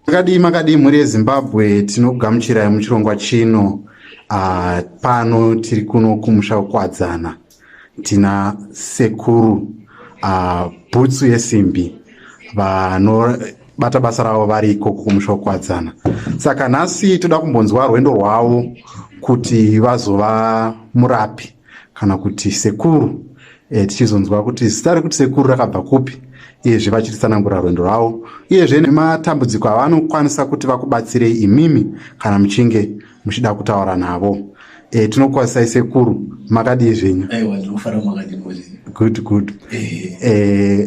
Makadii makadii mhuri yeZimbabwe, tinokugamuchirai muchirongwa chino. Pano tiri kuno kumusha wekuWadzana, tina sekuru Bhutsu yeSimbi vanobata basa ravo vari ikoko kumusha wekuWadzana. Saka nhasi toda kumbonzwa rwendo rwavo kuti vazova murapi kana kuti sekuru. Tichizonzwa kuti zita rekuti sekuru rakabva kupi, uyezve vachititsanangura rwendo rwavo, uyezve nematambudziko avanokwanisa kuti vakubatsirei imimi kana muchinge muchida kutaura navo. Tinokwazisai sekuru, makadii zvenyu? Aiwa, ndinofara, makadii kozi? Good, good.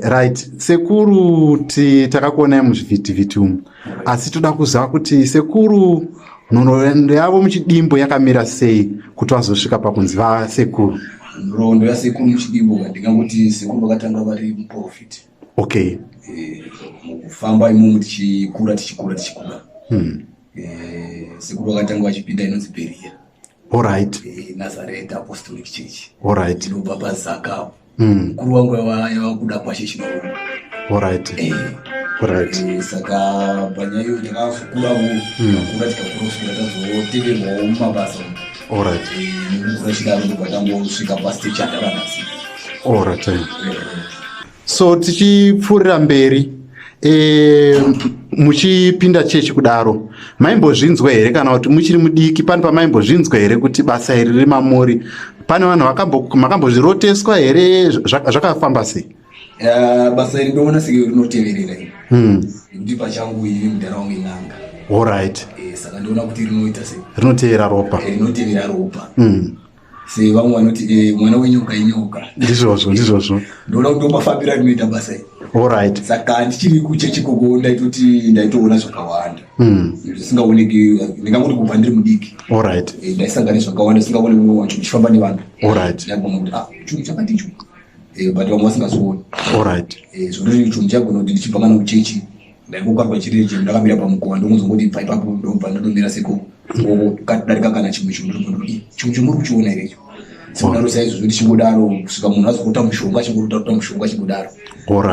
Right sekuru, takakuonai muzvivhitivhiti umu, asi toda kuziva kuti sekuru nhoroondo yavo muchidimbo yakamira sei kuti vazosvika pakunzi vasekuru. Nhoroondo yasekuru muchidimbo, ndingangoti sekuru vakatanga vari muprofiti. Mukufamba imomo tichikura, tichikura, tichikura, sekuru vakatanga vachipinda inonzi Beria. Nazareth Apostolic Church. Inobva paZaka apo. Mukuru wangu yava kuda kwashe Chinorombo. Saka panyaya iyo takazokurawo, takakura, tikakura kusvikira tazoteverwawo mumabasa. Nekukura chidaro ndobva tangosvika pastage yatava nhasi. Alright, so tichipfuurira mberi, muchipinda chechi kudaro, maimbozvinzwa here kana kuti muchiri mudiki, pane pamaimbozvinzwa here kuti basa iri riri mamuri? Pane vanhu makambozviroteswa here? Zvakafamba sei? Basa iri ndoona senge rinoteverera iri, nekuti pachangu ini mudhara wangu in'anga. Saka ndoona kuti rinoita se Rinotevera ropa. Rinotevera ropa. Sevamwe vanoti mwana wenyoka inyoka. Ndizvozvo, ndizvozvo. Ndoona kuti ndomafambiro arinoita basa iri. Saka ndichiri kuchechi koko ndaitoti ndaitoona zvakawanda zvisingaoneki. Ndingangoti kubva ndiri mudiki ndaisangana nezvakawanda zvisingaoneki wacho ndichifamba nevanhu. Ndaigona kuti, ah, chinhu chakati icho, but vamwe vasingazioni. Zvondoti chinhu chagona kuti ndichibva kana kuchechi, ndaingokarwa chiri chinhu ndakamira pamukova, ndongozongoti bva ipapo ndobva ndotomira seko darika kana chimwe chinhu, ndobva ndoti, "Chinhu chomuri kuchiona here icho?" Sekudaro saizvozvo, ndichingodaro kusvika munhu azokota mushonga, achingorota mushonga achingodaro.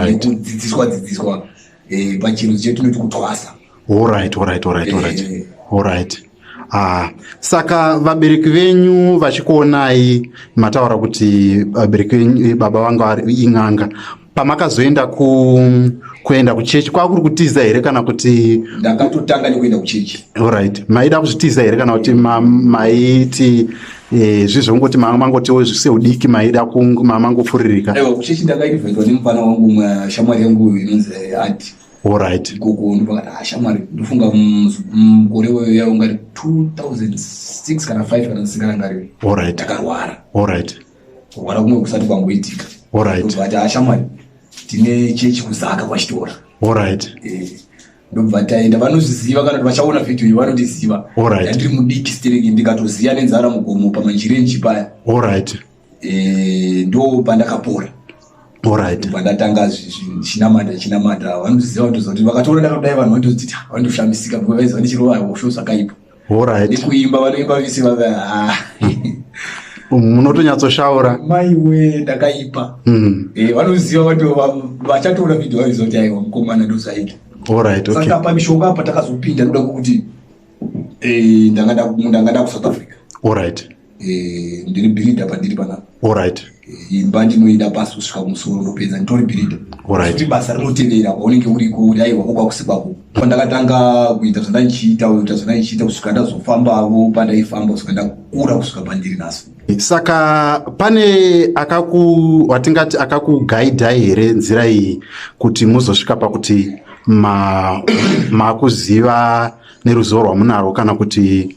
Nekudzidziswa dzidziswa, pachinhu chetinoti kutwasa. Alright. Alright. Ah, saka vabereki venyu vachikuonai, mataura kuti vabereki venyu, baba vangu vari in'anga, pamakazoenda kuenda kuchechi kwakuri kutiza here kana kuti? Ndakatotanga nekuenda kuchechi. Alright, maida kuzvitiza here kana kuti maiti zvizvongoti mangotiwo seudiki maida mangopfuririka? Aiwa, kuchechi ndakainvitwa nemufana wangu umwe, shamwari yangu inonzi Adi. Ikoko ndopakati, "Ah, shamwari, ndofunga mugore weyo yaungari 2006 kana 5 kana ndisingarangariri." Ndakarwara. Kurwara kumwe kusati kwangoitika. Ndobva ati, "Ah, shamwari, tine chechi kuZaka kwaChitora." Ndobva taenda. Vanozviziva kana kuti vachaona vhidhiyo iyi vanondiziva. Ndandiri mudiki stereki, ndikatoziya nenzara mugomo pamanjirenji paya. Ndo pandakapora. Ndobva ndatanga ndichinamata, ndichinamata. Vanoziva, vanotoziva kuti vakatoona ndakadai, vanhu vanotoziti, vanotoshamisika, vaiziva ndichirova hosho zvakaipa. Nekuimba, vanoimba vese vava, ah. Munotonyatsoshaura. Maiwe, ndakaipa. Vanoziva, vachatoona vhidhiyo vanoziva kuti aiwa, mukomana ndozvaita. Saka pamishonga apa takazopinda noda kwekuti ndangada kuSouth Africa. Ndiri builder pandiri panapa. Imba ndinoida pasi kusvika kumusoro, ndopedza, nditori builder. Kuti basa rinotevera kwaunenge uriko uri, aiwa, kokwakusi kwako. Pandakatanga kuita zvandandichiita, kuita zvandandichiita kusvika ndazofambavo pandaifamba, kusvika ndakura, kusvika pandiri nhasi. Saka pane akaku watingati akakugaidhai here nzira iyi kuti muzosvika pakuti makuziva neruzivo rwamunarwo, kana kuti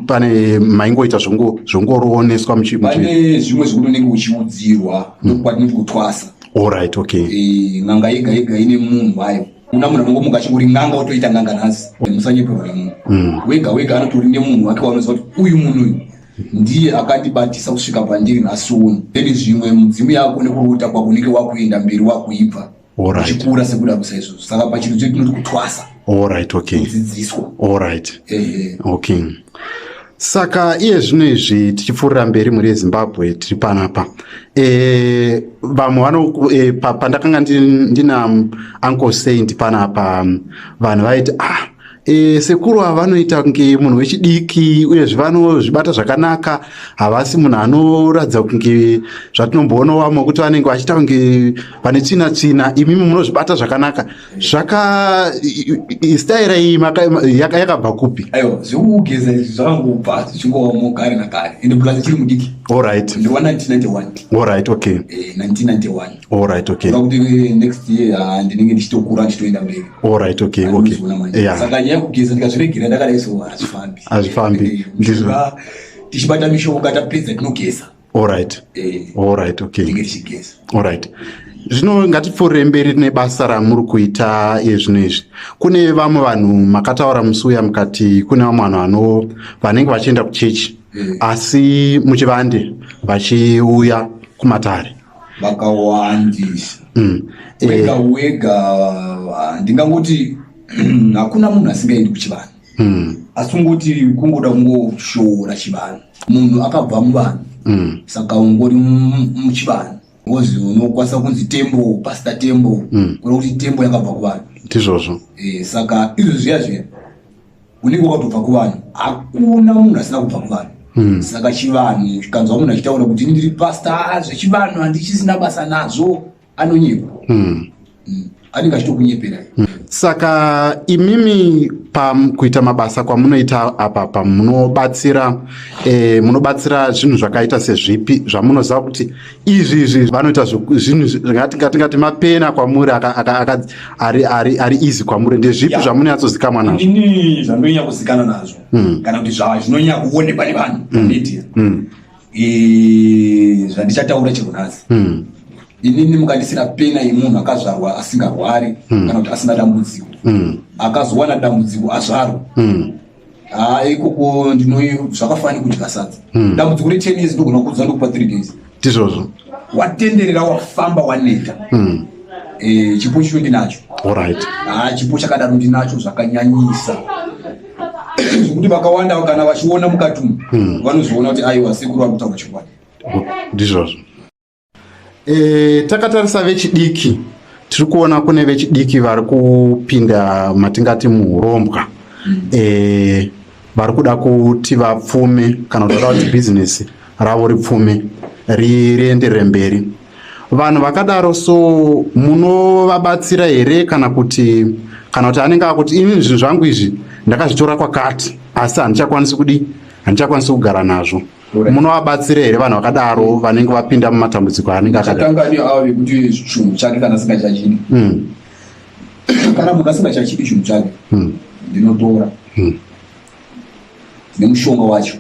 pane maingoita zvongorooneswa? Pane zvimwe zvekuti unenge uchiudzirwa, ndokwatinoti kutwasa. Alright, okay. N'anga yega yega ine munhu wayo. Una munhu anongomuka achingori n'anga, otoita n'anga nhasi. Musanyeperwa nemunhu. Wega wega anotori nemunhu wake wanoziva kuti uyu munhu uyu ndiye akandibatisa kusvika pandiri nhasi uno. Then zvimwe mudzimu yako nekurota kwako unenge wakuenda mberi, wakuibva uchikura sekudaro saizvozvo. Saka pachinhu chedu tinoti kutwasa. Alright, okay. Kudzidziswa. Alright. Ehe. Okay. Saka iye zvino izvi tichipfuurira mberi mhuri yeZimbabwe tiri panapa. Vamwe vano pandakanga ndina Uncle Saint panapa, vanhu vaiti sekuru ava vanoita kunge munhu wechidiki, uyezve vanozvibata zvakanaka, havasi munhu anoratidza kunge zvatinomboona vamwe kuti vanenge vachiita kunge vane tsvina tsvina. Imimi munozvibata zvakanaka. Zvaka staira iyi yakabva kupi? Aiwa, zvekugeza izvi zvakangobva zvichingova kare nakare, ende plus chiri mudiki. Ndiri 1991. Alright, okay. 1991. Alright, okay. Kuda kuti next year ndinenge ndichitokura, ndichitoenda mberi. Alright, okay okay yeah. Saka nyaya yekugeza ndikazviregera ndakadai so, hazvifambi. Hazvifambi. Ndizvo. Mishonga, tichibata mishonga, tapedza tinogeza. Alright, okay. Tinenge tichigeza. Alright, zvino ngatipfuurire mberi nebasa ramuri kuita iye zvino izvi. Kune vamwe vanhu, makataura musi uya mukati kune vamwe vanhu vanenge vachienda kuchechi asi muchivande vachiuya kumatare. Vakawandisa. Wega wega, ndingangoti hakuna munhu asingaendi kuchivanhu, asi kungoti kungoda kungoshoora chivanhu. Munhu akabva muvanhu, saka ungori muchivanhu, ngozi unokwanisa kunzi Tembo, Pastor Tembo, kuda kuti Tembo yakabva kuvanhu. Ndizvozvo. Saka izvo zviya zviya unenge wakatobva kuvanhu, hakuna munhu asina kubva kuvanhu. Saka chivanhu, chikanzwa munhu achitaura kuti ini ndiri pastor, zvechivanhu handichisina basa nazvo, anonyepa. Anenge achitokunyepera. Saka imimi pakuita mabasa kwamunoita apa munobatsira zvinhu zvakaita sezvipi zvamunoziva kuti izvi vanoita zvinhu tingati mapena kwamuri ari easy kwamuri, ndezvipi zvamunonyatsozikamwa nazvo? Inini zvandonyanya kuzikana nazvo, kana kuti zvinonyanya kuonekwa nevanhu pamedia, zvandichataura chero nhasi, inini mukandisira pena yemunhu akazvarwa asingarwari, kana kuti asina dambudziko, akazowana dambudziko azvarwa, haa, ikoko ndino zvakafanira kudya sadza. Dambudziko re10 years ndogona kudza ndokupa 3 days. Ndizvozvo. Watenderera, wafamba, waneta. Chipo chicho ndinacho. Haa, chipo chakadaro ndinacho zvakanyanyisa, zvekuti vakawanda kana vachiona mukati umu vanozoona kuti aiwa, sekuru vari kutaura chokwadi. Ndizvozvo. Takatarisa vechidiki, tiri kuona kune vechidiki vari kupinda matingati muurombwa, vari kuda kuti vapfume kana kuti vada kuti bhizinesi ravo ripfume, rienderere mberi. Vanhu vakadaro so munovabatsira here, kana kuti anenge akuti ini zvinhu zvangu izvi ndakazvitora kwakati, asi handichakwanisi kudi handichakwanisi kugara nazvo? Munovabatsira here vanhu vakadaro vanenge vapinda mumatambudziko anenge akadaro? Chatanga neavo vekuti chinhu chake kana asingachachidi, kana munhu asingachachidi chinhu chake, ndinotora nemushonga wacho.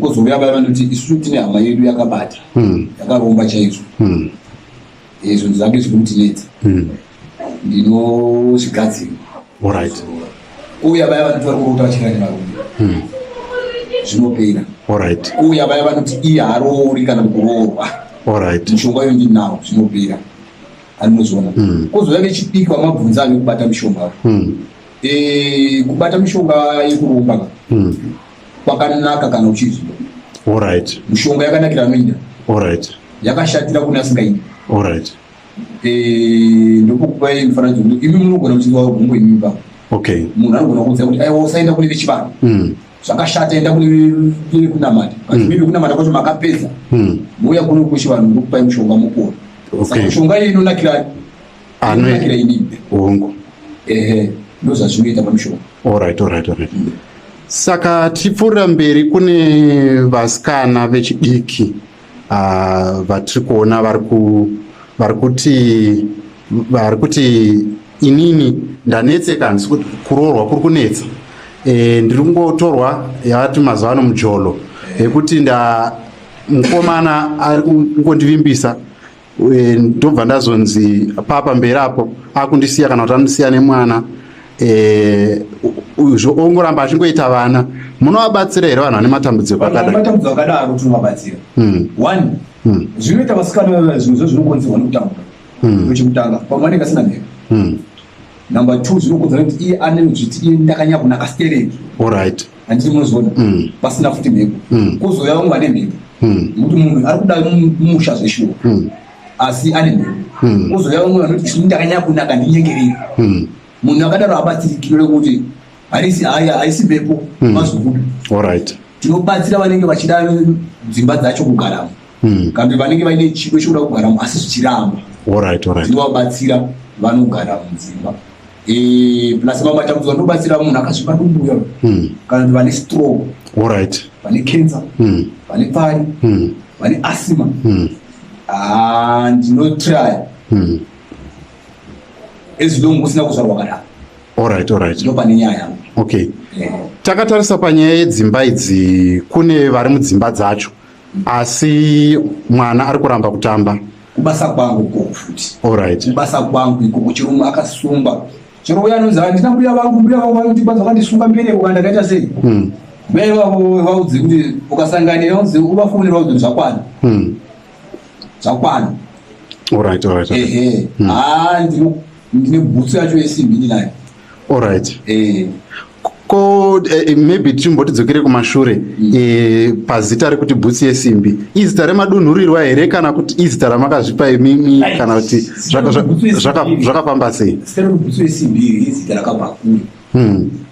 Kozouya vaya vanoti isusu tine hama yedu yakabata, yakaromba chaizvo, zvinhu zvake zviri kutinetsa, ndinozvigadzira. Kuuya vaya vanoti vari kurota vachirara nevarume, zvinopera. Kuuya vaya vanoti iye haroori kana kuroorwa, mushonga uyo ndinawo, zvinopera, anozviona. Kozouya vechidiki vamabvunza ave kubata mishonga. Kubata mishonga yekuromba ka kwakanaka kana uchiziva. Mishonga yakanakira anoida, yakashatira kune asingaidi. Ndokupai mufananidzo kuti imi munogona kuchinzwa gumbo imi pa munhu anogona kuudza kuti aiwa, usaenda kune vechivanhu, zvakashata, enda kune vekunamata, but imi vekunamata kwacho makapedza, mouya kuno kuchivanhu, ndokupai mushonga mukuru. Saka mishonga iyi inonakira inonakira inini. Hongu. Ehe, ndozvazvinoita pamishonga. Alright. Saka tichipfuurira mberi, kune vasikana vechidiki vatiri kuona vari kuti inini ndanetseka, handisi kuroorwa, kuri kunetsa, ndiri kungotorwa yavati mazuva ano mujolo, yekuti nda mukomana ari kungondivimbisa, ndobva ndazonzi papa mberi apo akundisiya, kana kuti anondisiya nemwana, ongoramba achingoita vana. Munovabatsira here vanhu vane matambudziko akadai? Matambudziko akadaro tinovabatsira. One, zvinoita vasikana, zvinhu zvo zvinokonzerwa nekutambura. Chekutanga, pamwe anenge asina mhepo. Number 2, zvinokonzera kuti iye anozviti iye ndakanyanya kunaka stereki. Alright. Handiti munoziona? Pasina futi mhepo. Kozouya vamwe vane mhepo. Nekuti munhu ari kuda musha zveshuwa. Asi ane mhepo. Kozouya vamwe vanoti ini ndakanyanya kunaka, ndinyengerere. Munhu akadaro abatsiriki nekuti harisi haya, haisi mhepo, mazukuru. Alright. Tinobatsira vanenge vachida dzimba dzacho kugaramo. Kambe vanenge vaine chido chekuda kugaramo asi zvichiramba. Alright, alright. Tinovabatsira vanogara mudzimba. Plus mamwe matambudziko anobatsira munhu akasvipa dumbu uya. Kana kuti vane stroke. Alright. Vane cancer. Vane pfari. Vane asthma. Ndinotry. As long usina kuzvarwa kadaro. Alright, alright. Ndo pane nyaya yangu. Okay. Takatarisa panyaya yedzimba idzi, kune vari mudzimba dzacho asi mwana ari kuramba kutamba. Kubasa kwangu ikoko futi. Alright. Kubasa kwangu ikoko chero munhu akasungwa. Chero uya anonzi handina mbuya vangu, mbuya vangu vanoti kwanza vakandisunga mbereko kana ndakaita sei. Mbuya ivavo vaudze kuti ukasanganira vaudze uvafonera vaudze kuti zvakwana. Zvakwana. Alright, alright. Ehe. Ndine bhutsu yacho yesimbi ndinayo. Alright. Ko maybe tichimboti dzokere kumashure, pazita rekuti bhutsu yesimbi, izita remadunhurirwa here kana kuti izita ramakazvipa imimi, kana kuti zvakafamba sei? Zita rekubhutsu yesimbi iri izita rakabva kure.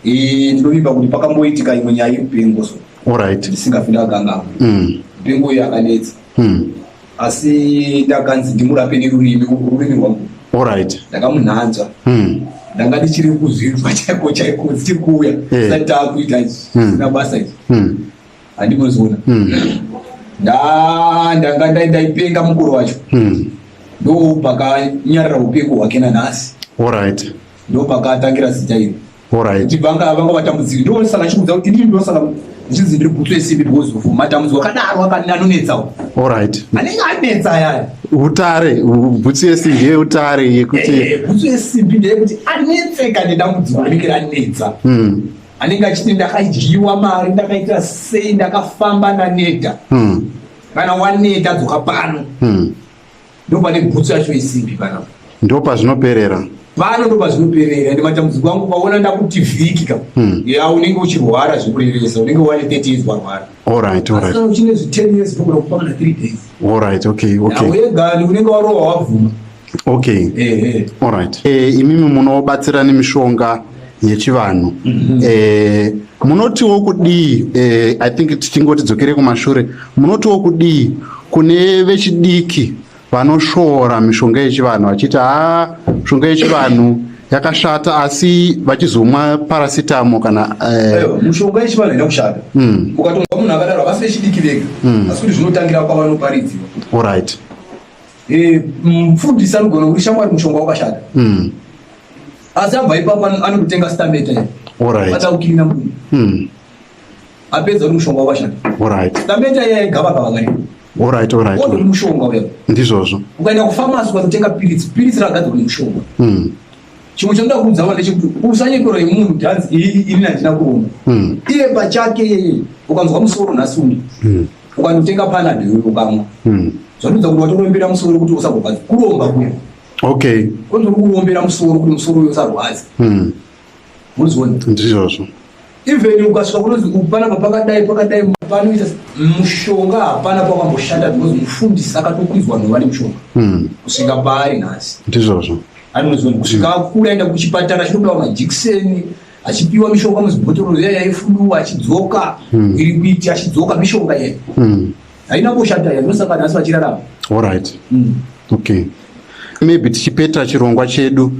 Ndinovimba kuti pakamboitika imwe nyaya yemupengo so. Alright. Ndisingafi ndakaganga. Mupengo uyu akanetsa. Asi ndakanzi ndimurape nerurimi, rurimi rwangu. Alright. Ndakamunhanzva. Ndanga ndichiri kuzvinzwa chaiko chaiko dzichiri kuuya. Tisati taakuita izvi. Zvisina basa izvi. Handinozoona. Ndanga ndaipenga mukuru wacho. Ndo pakanyarara upengo hwake nanhasi. Alright. Ndo pakatangira zita iri. Alright. Kuti vanga vatambudziki. Ndo saka chikudza kuti ndini ndo saka ndichinzi ndiri bhutsu yesimbi because of matambudziko akadaro anonetsawo. Alright. Anenge anetsa ayaya. Utare, bhutsu yesimbi yeutare yekuti Bhutsu yesimbi ndeyekuti anetseka nedambudziko rinenge ranetsa. Anenge achiti ndakadyiwa mari, ndakaita sei, ndakafamba ndaneta. Kana waneta dzoka pano. Ndo pane bhutsu yacho yesimbi panapa. Ndo pazvinoperera. Pano ndo pazvinoperera. Ende matambudziko angu ukaona ndakuti vhiki ka. Ya unenge uchirwara zvekurevesa, unenge wane 30 years warwara. Alright, alright. Asi uchine zvi 10 years ndogona kupa kana 3 days. Alright, okay, okay. Ya wega unenge warohwa wabvuma. Okay. Alright. Imimi munobatsira nemishonga yechivanhu. Munotiwo kudii, I think tichingoti dzokere kumashure, munotiwo kudii kune vechidiki vanoshoora mishonga yechivanhu vachiti haa mishonga yechivanhu yakashata, asi vachizomwa paracetamol kana Mishonga yechivanhu haina kushata. Ukatonzwa munhu akadaro havasi vechidiki vega, asi kuti zvinotangira kwavanoparidziwa. Alright. Mufundisi anogona kuti shamwari mushonga wakashata. Asi abva ipapo anototenga stameta iyi. Alright. Ata kukirina munhu. Apedza kuti mushonga wakashata. Alright. Stameta iya yegava gava kare. Alright, alright. Woti mushonga uya. Ndizvozvo. Ukaenda kufamasi ukatotenga piritsi, piritsi rakagadzirwa nemushonga. Chimwe chanoda kuudza vanhu ndechekuti usanyepero yemunhu kuti hanzi ini handina kuromba. Iye pachake yeye ukanzwa musoro nhasi uno. Ukanotenga Panadol iwewe ukamwa. Zvanoudza kuti watorombera musoro kuti usagorwadza. Kuromba kuya. Okay. Kwanzi uri kurombera musoro kuti musoro uyo usarwadza. Unozviona? Ndizvozvo. Even ukasvika kunonzi panapa pakadai pakadai panoita mushonga hapana pakamboshanda because mufundisi akatokwidzwa nhova nemushonga. Kusvika paari nhasi. Ndizvozvo. Anozviona kusvika akura aenda kuchipatara achinopiwa majikiseni achipiwa mishonga muzibhotoro iya yaifuduwa achidzoka iri kuiti achidzoka mishonga iya. Haina kushata iya ndosaka nhasi vachirarama. Alright. Okay. Maybe tichipeta chirongwa chedu.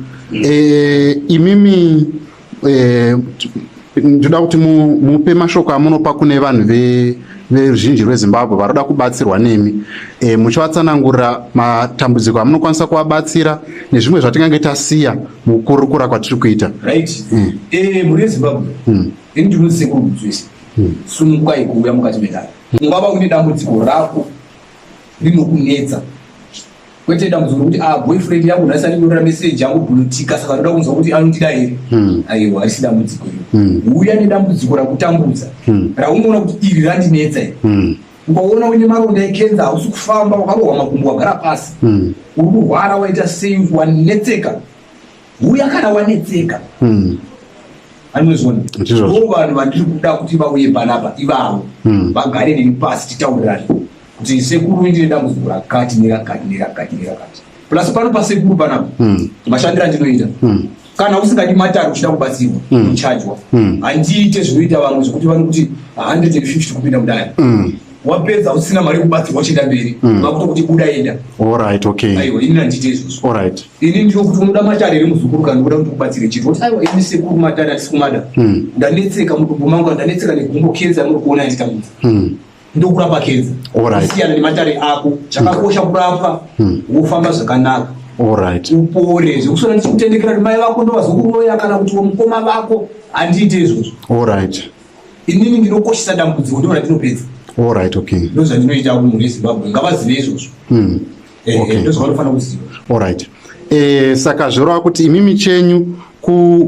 Imimi ndoda kuti mupe mashoko amunopa kune vanhu veruzhinji rweZimbabwe varoda kubatsirwa nemi, muchivatsanangurira matambudziko amunokwanisa kuvabatsira nezvimwe zvatingange tasiya mukukurukura kwatiri kuita. Right. Mhuri yeZimbabwe, ini ndinonzi Sekuru Mutswisi. Sunungukai kuuya mukati medare. Ungava une dambudziko rako rinokunetsa, kwete dambudziko rekuti boyfriend yangu nhasi andinyorera message yangu blutika saka ndoda kunzwa kuti anondida here. Aiwa, harisi dambudziko iro. Uya nedambudziko rakutambudza, raunoona kuti iri randinetsa iri. Ukaona uine maronda ekenza, hausi kufamba, wakarohwa makumbo, wagara pasi, uri kurwara, waita sei, wanetseka. Uya kana wanetseka. Anozviona. Ndizvozvo. Ndo vanhu vandiri kuda kuti vauye panapa ivavo. Vagare neni pasi titaurirane. Kuti sekuru ndine dambudziko rakati nerakati nerakati nerakati. Plus pano pasekuru panapa. Mashandiro andinoita. Kana usingadi matare uchida kubatsirwa, unochajwa. Handiite zvinoita vamwe zvekuti vanokuti 150 kupinda mudare. Wapedza usina mari yekubatsirwa uchienda mberi. Vakutokuti buda enda. Alright, okay. Aiwa, ini handiite izvozvo. Alright. Ini ndinokuti unoda matare here muzukuru kana unoda kuti ukubatsire chii? Kuti aiwa ini sekuru matare handisi kumada. Ndanetseka mudumbu mangu, ndanetseka negumbo kenza yamuri kuona yanditambudza. Ndokurapa kenza. Alright. Kusiyana nematare ako. Chakakosha kurapwa wofamba zvakanaka. Alright. Upore zvekuswera ndichikutendekera kuti mai vako ndovazokuroya kana kuti mukoma vako, handiite izvozvo. Alright. Inini ndinokoshesa dambudziko ndo randinopedza. Alright, okay. Ndo zvandinoita kumhuri yeZimbabwe, ngavazive izvozvo. Okay. Ndo zvavanofanira kuziva. Alright. Saka zvoreva kuti imimi chenyu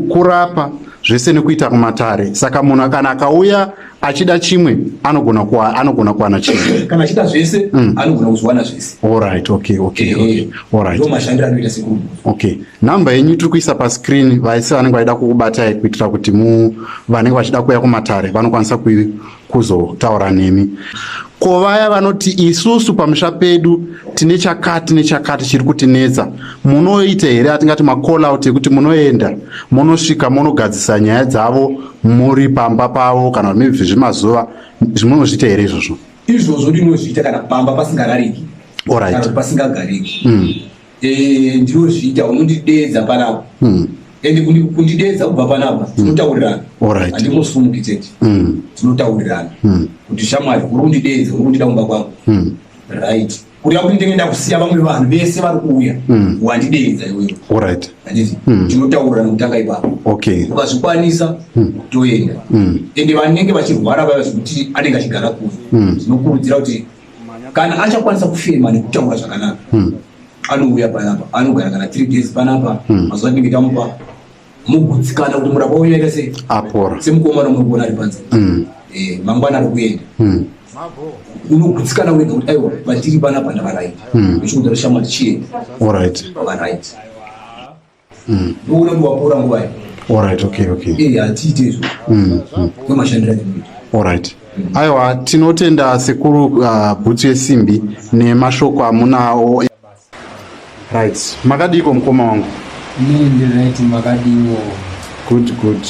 kurapa zvese nekuita kumatare. Saka munhu kana akauya achida chimwe anogona kuwana chimwe. Kana achida zvese, anogona kuzviwana zvese. Alright, okay, okay, okay. Alright. Ndo mashandiro anoita sekuru. Okay. Namba yenyu tiri kuisa pa screen, vaisi vanenge vachida kukubatai kuitira kuti vanenge vachida kuuya kumatare vanokwanisa kuzotaura nemi. Ko vaya vanoti isusu pamusha pedu tine chakati nechakati chiri kutinetsa, munoita here atingati ma call out ekuti munoenda munosvika munogadzisa nyaya dzavo muri pamba pavo kana maybe zvemazuva, munozviita here izvozvo? Izvozvo ndinozviita kana pamba pasingarariki. Alright. Kana pasingagariki. Ndinozviita, unondidedza panapa. Ende kundidedza kubva panapa, tinotaurirana. Alright. Handingosumuki chete. Tinotaurirana. Kuti shamwari, uri kundidedza, uri kundida kumba kwangu. Right. Kureva kuti ndinenge ndakusiya vamwe vanhu vese vari kuuya. Wandidedza iwewe. Alright. Handiti? Tinotaurirana kutanga ipapo. Okay. Ukazvikwanisa, toenda. Ende vanenge vachirwara vaya zvekuti anenge achigara kure. Tinokurudzira kuti kana achakwanisa kufema nekutaura zvakanaka, anouya panapa, anogara kana 3 days panapa, mazuva atinenge tamupa, mugutsikana kuti murapa uyu aita sei? Apora. Semukomana muri kuona ari panze. Mangwana ari kuenda. Unogutsikana wega kuti aiwa, pandiri panapa ndava right. Uchikuudza kuti shamwari chienda. Alright. Ndava right. Ndoona kuti wapora nguva iyi. Alright, okay, okay. Hatiite izvo. Ndomashandiro atinoita. Alright. Aiwa, tinotenda sekuru Bhutsu yeSimbi nemashoko amunawo. Right. Makadiko mukoma wangu? Inini ndiri right, makadiwo? Good, good.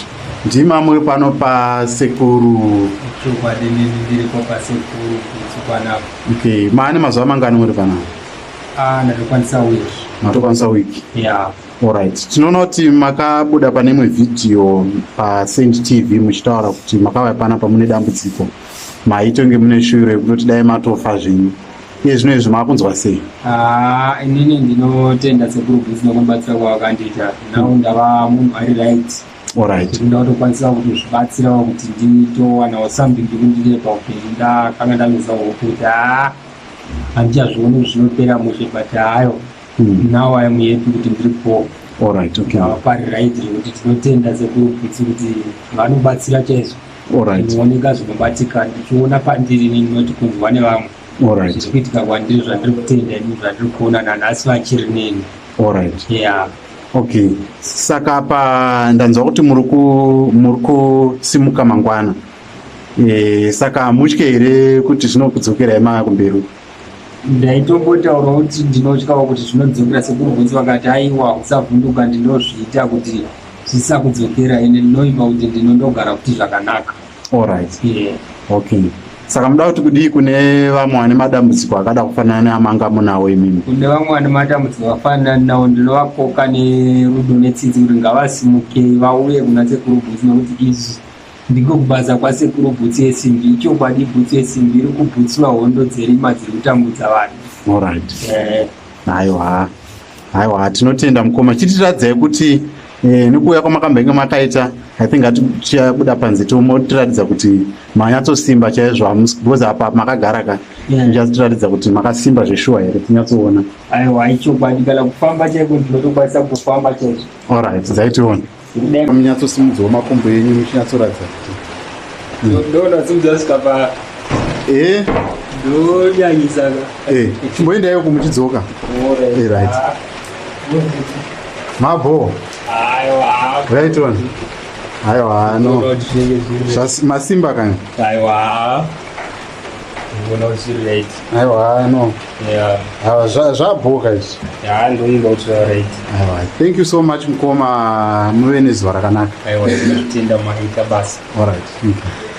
Ndimamwe pano pa sekuru. Chokwadi nini ndiriko pasekuru Bhutsu panapa. Okay, maane mazuva mangani muri panapa? Ndatokwanisa wiki. Matokwanisa wiki? Yeah. Alright. Tinoona kuti makabuda pane imwe video pa Saint TV muchitaura kuti makauya panapa mune dambudziko. Maitonge mune shuwiro yekutoti dai matofa zvenyu. Iye zvino izvi makunzwa sei? Inini ndinotenda sekuru Bhutsu nekubatsira kwavakandiita. Now ndava munhu ari right. Alright. Ndakutokwanisa kutozvibatsirawo kuti nditowanawo something chekundidira paupenyu. Ndakanga ndaluza hope kuti handichazvioni kuti zvinopera mushe, but hayo. Now I am happy kuti ndiri poor. Alright, okay. Ndava pari right rekuti tinotenda sekuru Bhutsu kuti vanobatsira chaizvo. Alright. Zvinooneka zvinobatika, ndichiona pandiri inini noti kunzwa nevamwe. Alright. Zviri kuitika kwandiri zvandiri kutenda inini zvandiri kuona nanhasi vachiri neni. Alright. Yeah. Okay. Saka apa ndanzwa kuti muri kusimuka mangwana. Saka mutye here kuti zvinokudzokerai mava kumberi? Ndaitombotaurawo kuti ndinotyawo kuti zvinodzokera, sekuru Bhutsu vakati aiwa usavhunduka, ndinozviita kuti zvisakudzokera, ende ndinoimba kuti ndinondogara kuti zvakanaka. Alright. Yeah. Okay. Saka muda kuti kudii kune vamwe vane madambudziko akada kufanana neamanga munawo imimi? Kune vamwe vane matambudziko akafanana nawo ndinovakoka nerudo netsitsi kuti ngavasimukei vauye kuna sekuru Bhutsu, nekuti izvi ndiko kubasa kwasekuru Bhutsu yeSimbi. Ichokwadi Bhutsu yeSimbi iri kubhutsura hondo dzerima dziri kutambudza vanhu. Alright. Aiwa. Aiwa, tinotenda mukoma. Chitiradzidzai kuti nekuuya kwamakambenge makaita, I think ngatichabuda panze tomotiratidza kuti manyatsosimba chaizvo, because apa makagara ka. Muchatiratidza kuti makasimba zveshuwa here, tinyatsoona. Aiwa, ichokwadi, kana kufamba chaiko ndinotokwanisa kufamba chaizvo. Alright, dzaitiona. Munyatsosimudzwa makumbo enyu muchinyatsoratidza kuti Ndoona simudza svika pa ndonyanyisa ka. Chimboendaiwo kumuchidzoka. Alright. Right. Mabho. Aiwa. Right on. Aiwa, no. Masimba kani? Aiwa. Ndinoona kuti zviri right. Aiwa, no. Yeah. Aiwa, zvabhoka izvi. Yeah, ndinoona kuti zviri right. Aiwa, thank you so much mukoma, muve nezuva rakanaka. Aiwa, ndinotenda maita basa. All right. Thank you.